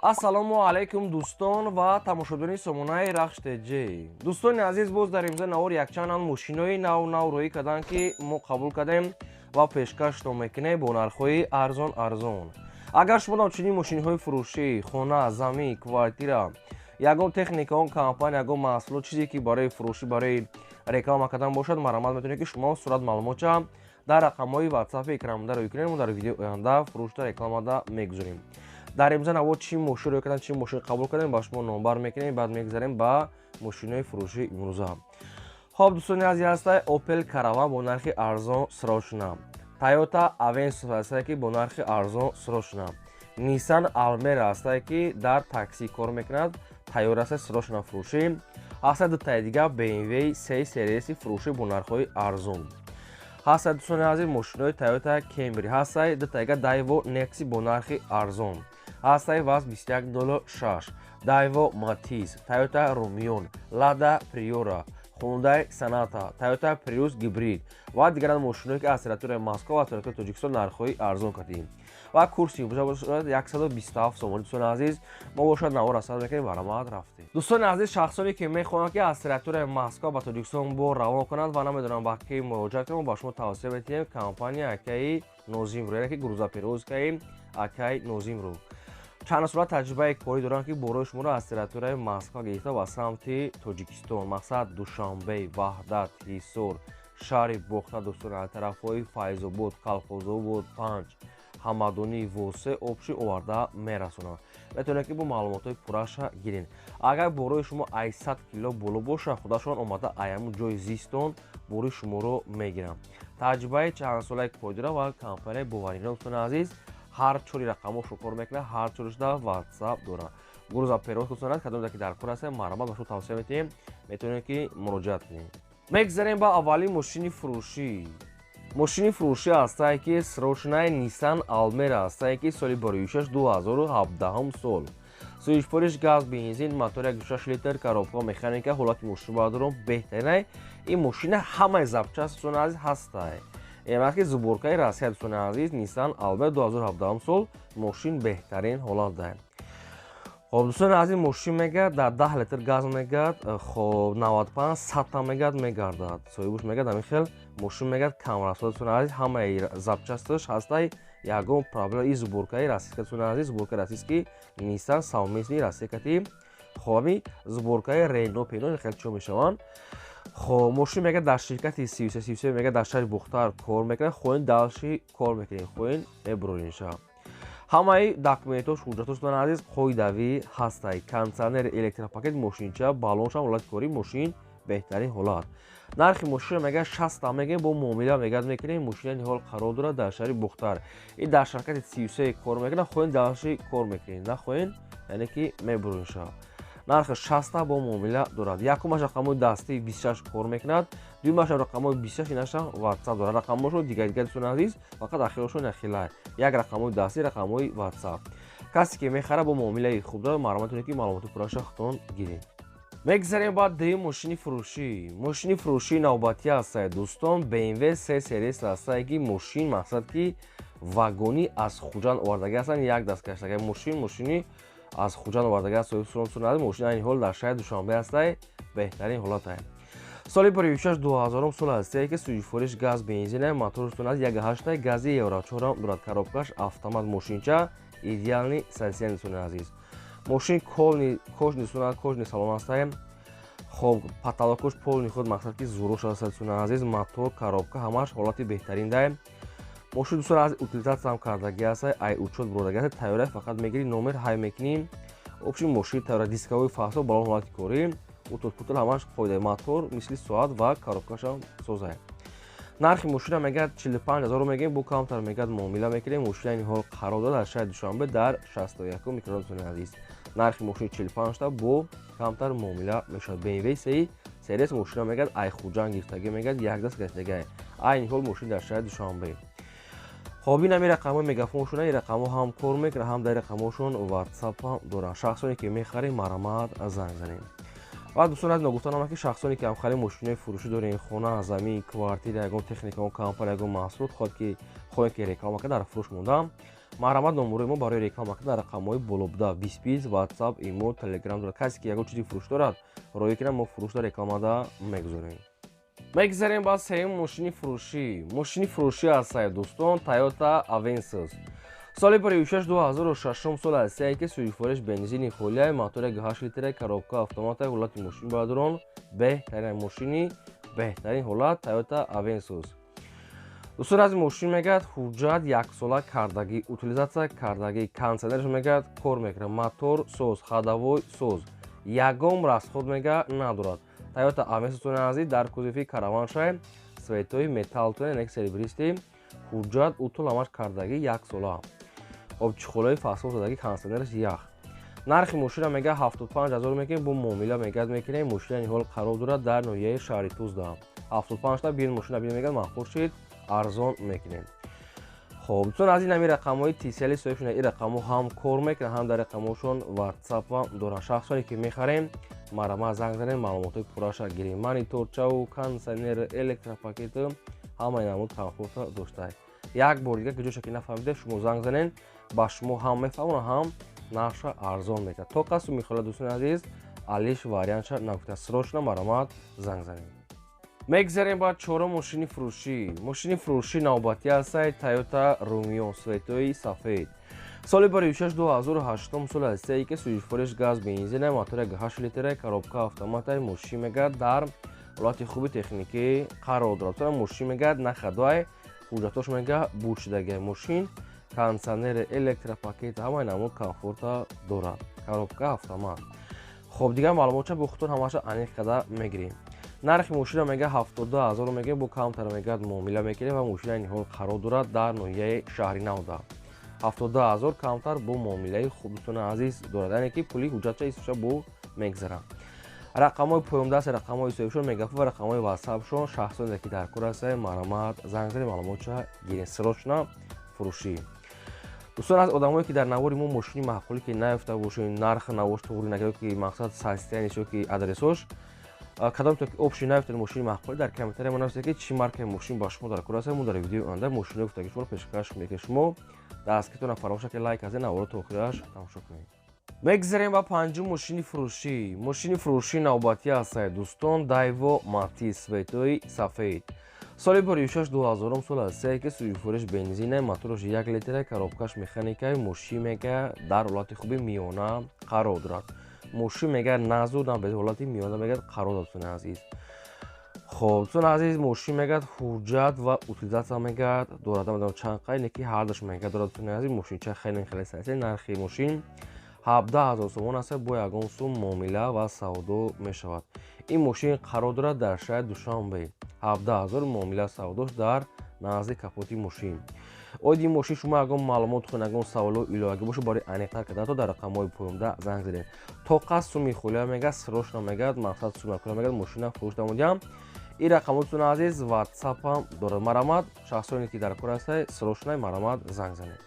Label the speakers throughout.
Speaker 1: Ассалому алайкум, дӯстон ва тамошобинони сомонаи Рахш ТЖ. Дӯстони азиз, боз дар имза навор якчанд мошинои нав нав рӯӣ карданд, ки мо қабул кардем ва пешкаштон мекунем бо нархҳои арзон арзон. Агар шумо чунин мошинҳои фурӯшӣ, хона, замин, квартира, ягон техника, он компания, ягон маҳсулот, чизе ки барои фурӯшӣ, барои реклама кардан бошад, марҳамат, метавонед, ки шумо сурат маълумотча дар рақамҳои ватсапи экранмонда рӯй кунед. Мо дар видеои оянда фурӯшда, рекламада мегузорем. Дар имза наво чӣ мошин рӯй кардан, чӣ мошин қабул кардем, ба шумо номбар мекунем. Баъд мегузарем ба мошинои фурӯшии имрӯза. Хоб, дӯстони азиз, ҳастай Opel Caravan бо нархи арзон, срочно. Toyota Avensis ҳастае, ки бо нархи арзон, срочно. Nissan Almera ҳастае, ки дар такси кор мекунад, тайёр аст, срочно фурӯшӣ. Ҳастад дутаи дига BMW 3 серияси фурӯшӣ бо нархҳои арзон. Ҳастад, дӯстони азиз, мошинои Toyota Camry, ҳастай дутаига Daewoo Nexi бо нархи арзон, ҳастай ВАЗ 2106, Daewoo Matiz, Toyota Rumion, Lada Priora, Hyundai Sonata, Toyota Prius гибрид ва дигаран мошиное, ки аз территорияи Москва ва территорияи Тоҷикистон нархҳои арзон кардем ва курси имрӯза бошад 127 сомонӣ. Дӯстони азиз, мо бошад навор асар мекунем, баромад рафтем. Дӯстони азиз, шахсоне ки мехоҳанд, ки аз территорияи Москва ба Тоҷикистон бор равон кунанд ва намедонанд ба кӣ муроҷиат кунанд, ба шумо тавсия медиҳем компания акаи Нозимро, яъне ки грузоперевозкаи акаи Нозимро. Чанд сола таҷрибаи корӣ доранд, ки борои шуморо аз территорияи Москва гирифта ба самти Тоҷикистон, мақсад Душанбе, Ваҳдат, Ҳисор, шаҳри Бохта, дӯстони, тарафҳои Файзобод, Колхозобод 5, Ҳамадонӣ, Восе обши оварда мерасонанд. Метавонед, ки бо маълумотҳои пурраша гиред. Агар борои шумо ай 100 кило боло бошад, худашон омада ай ҳамун ҷои зистон бори шуморо мегиранд. Таҷрибаи чандсолаи корӣ дорад ва компанияи боваринок. Дӯстони азиз, ҳар чори рақамошро кор мекунад, ҳар чоришда ватсап дорад. Грузоперевозка дӯстон, кадоме ки дар кор ҳастем, марҳамат, ба шумо тавсия медиҳем, метавонед, ки муроҷиат кунед. Мегзарем ба аввалин мошини фурӯшӣ. Мошини фурӯшӣ ҳастае, ки срочная Nissan Almera ҳастае, ки соли бароишаш 2017 сол, сӯзишвориш газ, бензин, мотор 1,6 литр, коробка механика. Ҳолати мошин баъдорон беҳтаринай. Ин мошина ҳамаи запчасть, дӯстони азиз, ҳастай. Эвақт ки сборкаи Россия, дӯстони азиз, Nissan Almera 2017 сол, мошин беҳтарин ҳолат дорад. Хоб, дӯстони азиз, мошин мегӯяд дар 10 литр газ мегӯяд, хоб, 95 садта мегӯяд мегардад. Соҳибуш мегӯяд, ҳамин хел мошин мегӯяд камрасо. Дӯстони азиз, ҳамаи запчасташ ҳастай, ягон проблема. И сборкаи российска, дӯстони азиз, сборкаи российский Nissan, совместный Россия кати. Хоб, ҳами сборкаи Рено пено хел чо мешаванд. Хоб, мошин мегӯяд дар ширкати 3333 мегӯяд дар шаҳри Бухтар кор мекунад. Хоҳен, дальше кор мекунем, хоҳен, мебуроринша. Ҳамаи документош, ҳуҷҷатош, дӯстони азиз, қоидавӣ ҳастай. Кондитсионер, электропакет, мошинча, баллоншам ҳолати корӣ, мошин беҳтарин ҳолат. Нархи мошина мегӯяд 60 мегӯем, бо муомила мегӯяд мекунем. Мошина ниҳол қарор дорад дар шаҳри Бухтар и дар ширкати 33 кор мекунад. Хоҳен, дальше кор мекунем, нахоҳен, яъне ки мебуринша. Нархи 60 бо муомила дорад. Якумаш рақамҳои дастии 26 кор мекунад, дуюмаш рақамҳои 26, инаша ватсап дорад. Рақамҳошо дигар дигар, дӯстони азиз, фақат ахирошон яхелай, як рақамҳои дастӣ, рақамҳои ватсап. Касе ки мехарад, бо муомилаи хуб дорад. Марҳамат кунед, ки маълумоти пурраша худтон гиред. Мегзарем баъд дуюм мошини фурӯшӣ. Мошини фурӯшии навбатӣ ҳастае, дӯстон, BMW 3 серияс ҳастае, ки мошин мақсад ки вагонӣ аз Хуҷанд овардагӣ ҳастанд, як даст каштага. Мошин, мошини аз Хуҷанд овардагӣ аст. Соҳиб, мошин айни ҳол дар шаҳри Душанбе ҳастае, беҳтарин ҳолатае. Соли бароишаш 2000 сол ҳастае, ки сӯзишвориш газ, бензина, моторшон аз 1,8 гази, евро 4 дорад, коробкаш автомат. Мошинча идеальный состояние, дӯстони азиз. Мошин кожаный сунат, кожаный салон ҳастае. Хоб, потолокош полный худ, мақсад ки зурош аст, дӯстони азиз. Мотор, коробка ҳамаш ҳолати беҳтарин дае. Мошин, дӯстони азиз, утилизация ҳам кардагӣ аст, ай учёт бурдагӣ аст, тайёра, фақат мегирӣ, номер ҳай мекунӣ. Общий мошин тайёра, дисковой фарсо, балон ҳолати корӣ, утул-путул ҳамаш қоида, мотор мисли соат ва коробкашам созае. Нархи мошина мегӯяд 45 000 мегӯем, бо камтар мегӯяд муомила мекунем. Мошина ин ҳол қарор дорад дар шаҳри Душанбе, дар 61 микрорайон. Дӯстони азиз, нархи мошини 45та, бо камтар муомила мешавад. BMW 3 серияс мошина мегӯяд ай Хуҷанд гирифтагӣ, мегӯяд як даст гирифтагӣ. Айни ҳол мошин дар шаҳри Душанбе. Хоб, ин ҳами рақамҳои мегафоншон, ин рақамҳо ҳам кор мекунад, ҳам дар рақамҳошон ватсап ҳам доранд. Шахсоне ки мехарем, марҳамат, занг занем. Ва дӯстон аз ногуфта ки шахсоне ки ҳамхари мошинои фурӯшӣ дорем, хона, замин, квартира, ягон техника, ягон компания, ягон маҳсулот хоҳад ки хоҳем ки реклама кард, дар фурӯш монда. Марҳамат, номерои мо барои реклама дар рақамҳои боло буда: 20, WhatsApp, Имо, Telegram дорад. Касе ки ягон чизи фурӯш дорад, роӣ кунад, мо фурӯшда рекламада мегузорем. Мегзарем ба сеюм мошини фурӯшӣ. Мошини фурӯшӣ ҳастае, дӯстон, Toyota Avensis, соли 56, 2006 сол ҳастае, ки сӯзишвориш бензини холия, мотори 8 литра, коробка автомата. Ҳолати мошин, бародарон, беҳтарин, мошини беҳтарин ҳолат, Toyota Avensis. Дӯстон, аз мошин мегӯяд, ҳуҷҷат яксола кардагӣ, утилизация кардагӣ, кондиционераш мегӯяд, кор мекунад, мотор соз, ходовой соз, ягон расход мега надорад. Toyota Avensis азиз, дар кузови караван шай, цветои металл туне, нек серебристый, ҳуҷҷат утул ҳамаш кардагӣ, яксола, обчихолои фасол задагӣ, кондиционераш ях. Нархи мошина мега 75 000 мекунем, бо муомила мегӯяд, мекунем. Мошина ниҳол қарор дорад дар ноҳияи шаҳри Тузда. 75та бир мошина бир мегӯяд, маъқул шид, арзон мекунем. Хоб, дӯстон, аз ин ҳамин рақамҳои Тисели соҳиб шуда, ин рақамҳо ҳам кор мекунанд, ҳам дар рақамҳошон ватсапам доранд. Шахсоне ки мехарем, марҳамат, занг занем, маълумотҳои пурраша гирем. Мониторчаву кондиционер, электропакету ҳамаи намуд комфорта дошта. Як бор дига, ки ҷоша ки нафаҳмида, шумо занг занен, ба шумо ҳам мефаҳмонад, ҳам нархша арзон мекунад. То касу мехоҳад, дӯстони азиз, алиш вариантша нагуфта, срочно марҳамат, занг занем. Мегзарем ба чорум мошини фурӯшӣ. Мошини фурӯшӣ навбатӣ ҳастае, Toyota Rumion, цветои сафед, соли 56, 2008 сол ҳастае, ки сӯзишвориш газ бензина, мотори 8 литра, коробка автомата. Мошин мегӯяд, дар ҳолати хуби техникӣ қарор дорад. Мошин мегӯяд, на ходовой, ҳуҷҷатош мега буд шудагиа. Мошин кондиционер, электропакет, ҳамаи намуд комфорта дорад, коробка автомат. Хоб, дигар маълумотча бо худтон ҳамаша аниқ карда мегирем. Нархи мошина мега 72 000 мега, бо камтар мегӯяд, муомила мекунем. Ва мошина ниҳол қарор дорад дар ноҳияи шаҳри Навда. 72 000 камтар бо муомилаи хуб, дӯстони азиз, дорад, яъне ки пули ҳуҷҷатча истиша бо мегзарад. Рақамҳои поёндаст, рақамҳои ҳисобишон, мегафон ва рақамҳои ватсапшон. Шахсоне ки дар кор ҳастанд, марҳамат, занг занед, маълумотча гиред. Срочно фурӯшӣ. Дӯстон, аз одамое ки дар навори мо мошини маъқулӣ ки наёфта бошед, нархи навош туғри накард, ки мақсад состояниш ё ки адресош кадом то ки общий наёфтед, мошини маъқулӣ дар комментария мо нависед, ки чӣ маркаи мошин ба шумо дар кор аст. Мо дар видеои оянда мошинои гуфтаги шуморо пешкаш мекунем. Шумо дастгиртона фаромӯш накунед, лайк азед, наворо то охираш тамошо кунед. Мегзарем ба панҷум мошини фурӯшӣ. Мошини фурӯшӣ навбатӣ ҳастад, дӯстон, Daewoo Matiz, цветои сафед, соли 56, 2000 сол ҳастае, ки сӯзишвориш бензина, мотораш 1 литра, коробкаш механикаи. Мошин мега дар ҳолати хуби миёна қарор дорад. Мошин мега назур на без, ҳолати миёна мегӯяд, қарор дорад, дӯстони азиз. Хоб, дӯстони азиз, мошин мегӯяд, ҳуҷҷат ва утилизация мегӯяд, дорад. Намедонам чанд қай, не ки ҳардаш мегӯяд, дорад. Дӯстони азиз, мошинча хеле хеле сайсе. Нархи мошин 17 000 сомон аст, бо ягон сум муомила ва савдо мешавад. Ин мошин қарор дорад дар шаҳри Душанбе. 17 000 муомила савдош дар назди капоти мошин. Оиди ин мошин шумо ягон маълумот хоҳед, ягон саволу иловагӣ бошад, барои аниқтар кардан то дар рақамҳои поёнда занг задед. То қад суми холия мегӯяд, срочно мегӯяд, мақсад сумакура мегӯяд, мошина фурӯш намудиям. Ин рақамҳо, дӯстони азиз, ватсапам дорад. Марҳамат, шахсоне ки дар кор ҳастед, срочно марҳамат, занг занед.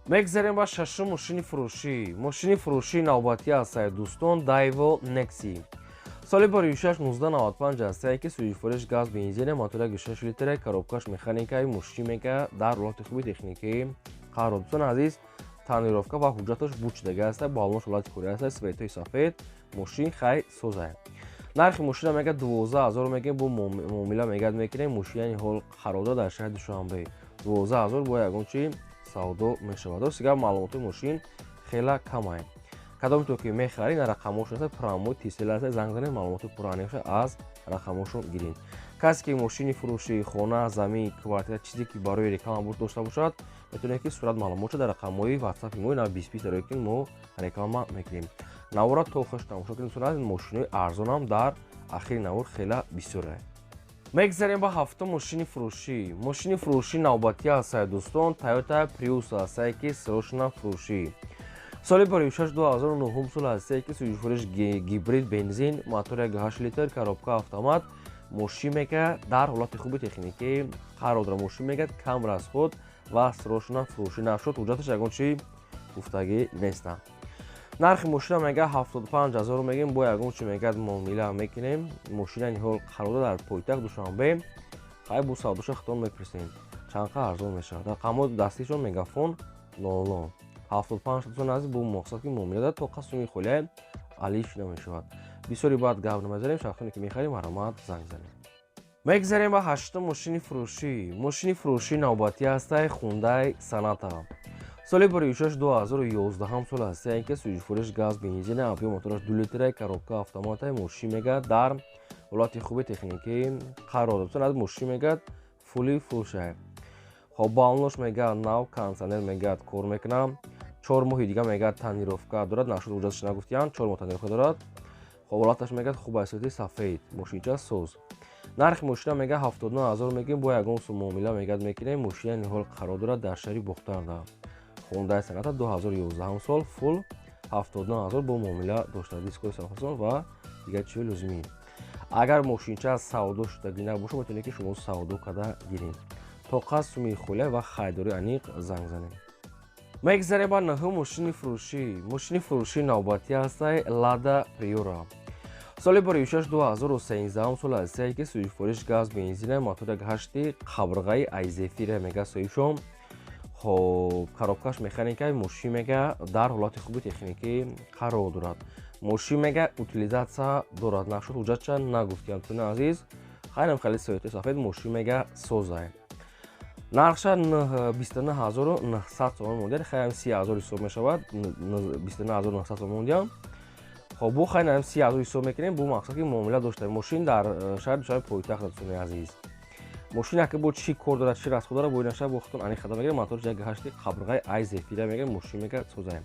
Speaker 1: Мегзарем ба шашум мошини фурӯшӣ. Мошини фурӯшии навбатӣ ҳастад, дӯстон, Daewoo Nexia, соли 56, 1995 ҳастае, ки сӯзишвориш газ бензина, мотори 6 литра, коробкаш механикаи. Мошин мега дар ҳолати хуби техникӣ қарор, дӯстони азиз, тонировка ва ҳуҷҷаташ буд шудагӣ аста, балонаш ҳолати хӯрӣ аста, цветои сафед, мошин хай созае. Нархи мошина мега 12 000 мегӯем, бо муомила мегӯяд, мекунем. Мошинани ҳол қарор дорад дар шаҳри Душанбе. 12 000 бо ягон чи савдо мешавад. Рост гап, маълумоти мошин хела камае. Кадом то ки мехарӣ, на рақамҳошон аст, прямой Тисел аст, занг занед, маълумоти пурра аз рақамҳошон гиред. Касе ки мошини фурӯшӣ, хона, замин, квартира, чизе ки барои реклама дошта бошад, метавонед ки сурат маълумотшо дар рақамҳои ватсапи мо на 20 дарое ки мо реклама мекунем. Навора то охираш тамошо кунед, сурат мошинои арзонам дар ахири навор хела бисёре. Мегзарем ба ҳафтум мошини фурӯшӣ. Мошини фурӯшӣ навбатӣ ҳастад, дӯстон, Toyota Prius ҳастае, ки срочно фурӯшӣ, соли 56, 2009 сол ҳастае, ки сӯзишвориш гибрид бензин, мотор 1,8 литр, коробка автомат. Мошин мега дар ҳолати хуби техникӣ қарор дорад. Мошин мегӯяд, кам расход ва срочно фурӯшӣ нашуд, ҳуҷҷаташ ягон чи гуфтагӣ нестанд. Нархи мошина мега 75 000 мегӯем, бо ягон чи мегӯяд, муомила мекунем. Мошина ниҳол қарор дорад дар пойтахт Душанбе. Хай, бо савдоша худтон мепурсем, чанд қа арзон мешавад. Рақамҳои дастишон, мегафон 00 75 дӯстони азиз, бо мақсад ки муомила дорад, тоқа суми холия алиш намешавад. Бисёри баъд гап намезанем, шахсоне ки мехарем, марҳамат, занг занем. Мегзарем ба ҳаштум мошини фурӯшӣ. Мошини фурӯшӣ навбатӣ ҳастай Хундай Соната, соли бароишаш 2011 сол ҳастае, ки сӯзишвориш газ, бензина, объём мотораш 2 литра, коробка автомата. Мошин мегӯяд, дар ҳолати хуби техникӣ қарор дод. Мошин мегӯяд, фулли фурӯшай. Хоб, баллонош мегӯяд, нав, кондитсионер мегӯяд, кор мекунам. 4 моҳи дига мегӯяд, тонировка дорад. Нашуд, ҳуҷҷаташ нагуфтиянд, 4 моҳ тонировка дорад. Хоб, ҳолаташ мегӯяд, хуб аст, сафед, мошинча соз. Нархи мошина мегӯяд, 79 000 мегӯем, бо ягон сум муомила мегӯяд, мекунем. Мошина ниҳол қарор дорад дар шаҳри Бохтарда. Хундай Соната 2011 сол, фул, 79 000, бо муомила дошта, дискои сафасон ва дигар чизи лозимӣ. Агар мошинча савдо шудагӣ набошад, метавонед, ки шумо савдо карда гиред. Тоқа суми холия ва харидории аниқ занг занед. Мегзарем ба нӯҳум мошини фурӯшӣ. Мошини фурӯшӣ навбатӣ ҳастай Лада Приора, соли бароишаш 2013 сол ҳастае, ки сӯзишвориш газ, бензина, мотор як ҳашти қабрғаи айзефира мега соҳибшон. Хоб, коробкаш механика. Мошин мега, дар ҳолати хуби техникӣ қарор дорад. Мошин мега, утилизация дорад. Нашуд, ҳуҷҷатча нагуфтиям, туни азиз. Хайрам, хеле соятои сафед, мошин мега, созай. Нархша 29 900 сомон мондиям, хайрам, 30 000 ҳисоб мешавад, 29 900 сомон мондиям. Хоб, бу хайрам, 30 000 ҳисоб мекунем, бу мақсад ки муомила дошта. Мошин дар шаҳри Душанбе, пойтахт, дӯстони азиз. Мошин яке бо чӣ кор дорад, чӣ расход дорад, бо инаша бо худтон аниқ хада мегирем. Мотор як ҳашти қабрғаи ай зефира мегирем. Мошин мега, созаем,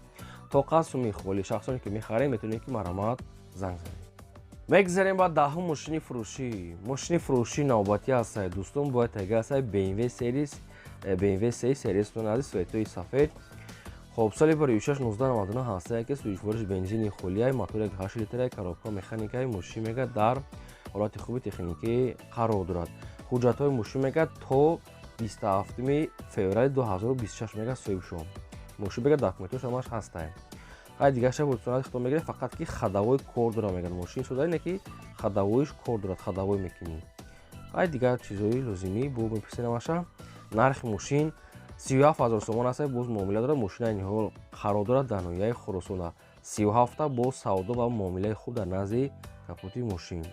Speaker 1: тоқа суми холи. Шахсоне ки мехарем, метавонем, ки марҳамат, занг занем. Мегзарем ба даҳум мошини фурӯшӣ. Мошини фурӯшӣ навбатӣ ҳастай, дӯстон, бояд тега ҳастай BMW Series, BMW 3 Series, дӯстони азиз, светои сафед. Хоб, соли бароишаш 1999 ҳастае, ки сӯзишвориш бензини холияй, мотор як 8 литрай, коробка механикаи. Мошин мега, дар ҳолати хуби техникӣ қарор дорад. Ҳуҷҷатҳои мошин мега, то 27 феврали 2026 мега соҳибшон. Мошин мега, документош ҳамаш ҳастай. Ай дигарша бо хито мегиред, фақат ки ходовой кор дорад. Мегӯяд, мошин сода не, ки ходовойш кор дорад, ходовой мекунӣ. Ай дигар чизҳои лозимӣ бо мепурсед ҳамаша. Нархи мошин 37 000 сомон аст, боз муомила дорад. Мошинаи ниҳол қарор дорад дар ноҳияи Хуросона. 37-та бо савдо ва муомилаи хуб дар назди капоти мошин.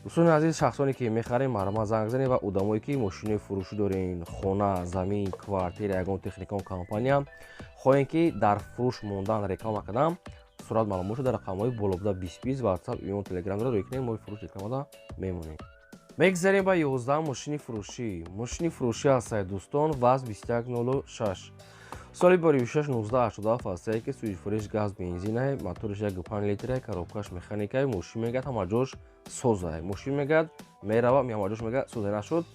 Speaker 1: Дӯстони азиз, шахсоне ки мехарем, марҳамат, занг занед. Ва одамое ки мошинои фурӯшӣ дорен, хона, замин, квартира, ягон техникаон, компания, хоҳем ки дар фурӯш мондан, реклама кардан, сурат маълумот дар рақамҳои болобуда 20 20 WhatsApp, ё Телеграм дорад, рӯй кунем, мои фурӯш рекламада мемонем. Мегзарем ба 11 мошини фурӯшӣ. Мошини фурӯшӣ ҳастае, дӯстон, ВАЗ 2106, соли бароишаш 1987 ҳастае, ки сӯзишвориш газ, бензинае, моториш 1,5 литрае, коробкаш механикае. Мошин мегӯяд, ҳама ҷош созае. Мошин мегӯяд, мерава, ҳама ҷош мегӯяд, соза нашуд,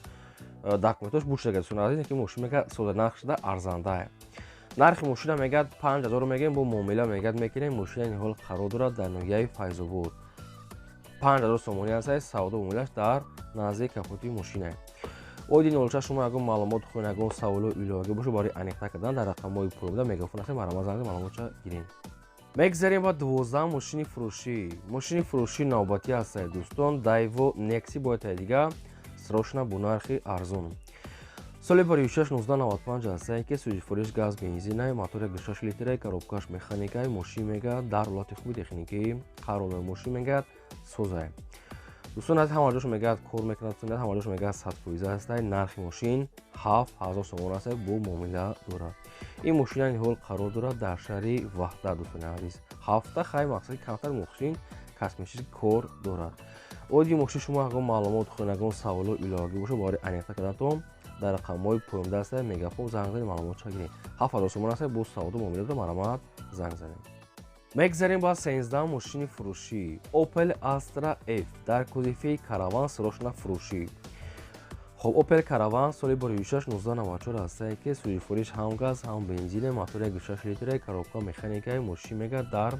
Speaker 1: документош бушдага, дӯстони азиз, ки мошин мегӯяд, соза, нарх шуда арзандае. Нархи мошина мегӯяд, 5000 мегӯем, бо муомила мегӯяд, мекунем. Мошина ниҳол қарор дорад дар ноҳияи Файзобод. 5000 сомонӣ ҳастае, савдо муомилаш дар назди капоти мошинае. Оиди 06 шумо ягон маълумот хоҳед, ягон саволу иловагӣ бошад, барои аниқтар кардан дар рақамҳои пурбуда мегафон ҳастем, марҳамат, занг, маълумотша гирем. Мегзарем ба 12 мошини фурӯшӣ. Мошини фурӯшӣ навбатӣ ҳастае, дӯстон, Дайво Некси, бояд таи дига срочно, бо нархи арзон. Соли бароишаш 1995 ҳастае, ки сӯзишвориш газ, бензинае, мотор 1,6 литрае, коробкаш механикае. Мошин мегӯяд, дар ҳолати хуби техникӣ қарор дорад. Мошин мегӯяд, созае, дӯстон аз ҳама ҷош мегӯяд, кор мекунад, ҳама ҷош мегӯяд, 100% ҳастай. Нархи мошин 7000 сомон аст, бо муомила дорад. Ин мошина ниҳол қарор дорад дар шаҳри Ваҳдат, дӯстони азиз. Ҳафта хай мақсади камтар мошин косметический кор дорад. Оиди мошин шумо ягон маълумот хоҳед, ягон саволу иловагӣ бошад, барои аниқтар карданатон дар рақамҳои поёнда аст мегафон, занг занед, маълумотша гиред. 7000 сомон аст, бо савдо муомила дорад, марҳамат, занг занед. Мегзарем ба 13 мошини фурӯшӣ. Opel Astra F дар кузови Караван, срочно фурӯшӣ. Хоб, Opel Караван, соли бароишаш 1994 ҳастае, ки сӯзишвориш ҳам газ, ҳам бензине, мотор 1,6 литре, коробка механикаи. Мошин мегӯяд, дар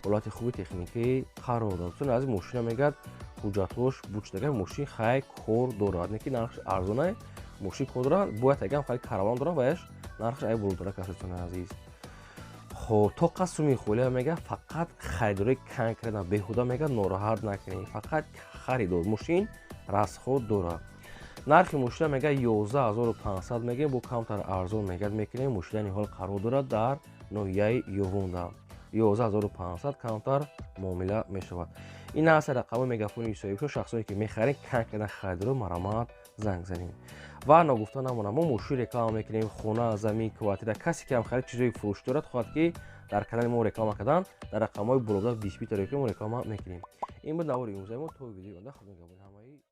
Speaker 1: ҳолати хуби техникӣ қарор дорад. Дӯстони азиз, мошина мегӯяд, ҳуҷҷатҳош бучдага. Мошин хай кор дорад, не ки нархш арзонае. Мошин кор дорад, бояд ягам хай Караван дорад ва яш нархш ай болотарак аст, дӯстони азиз. Хоб, тоқа суми холия мега, фақат харидории конкретно, беҳуда мега, нороҳат накунед, фақат харидор. Мошин расход дорад. Нархи мошина мега 11 500 мегем, бо камтар арзон мегад мекунем. Мошина ниҳол қарор дорад дар ноҳияи Ёвонда. 11 500, камтар муомила мешавад. Ин аст рақами мегафони соҳибшо. Шахсоне ки мехарем, конкретно харидоро марамат занг занем. Ва ногуфта намонам, мо мошин реклама мекунем, хона, замин, квартира. Касе ки ҳам харид, чизои фурӯш дорад, хоҳад ки дар канали мо реклама кардан, дар рақамҳои болода дисбитаро ки мо реклама мекунем. Ин буд навори имрӯзаи мо. То видеои оянда, худо нигаҳбони ҳамаи.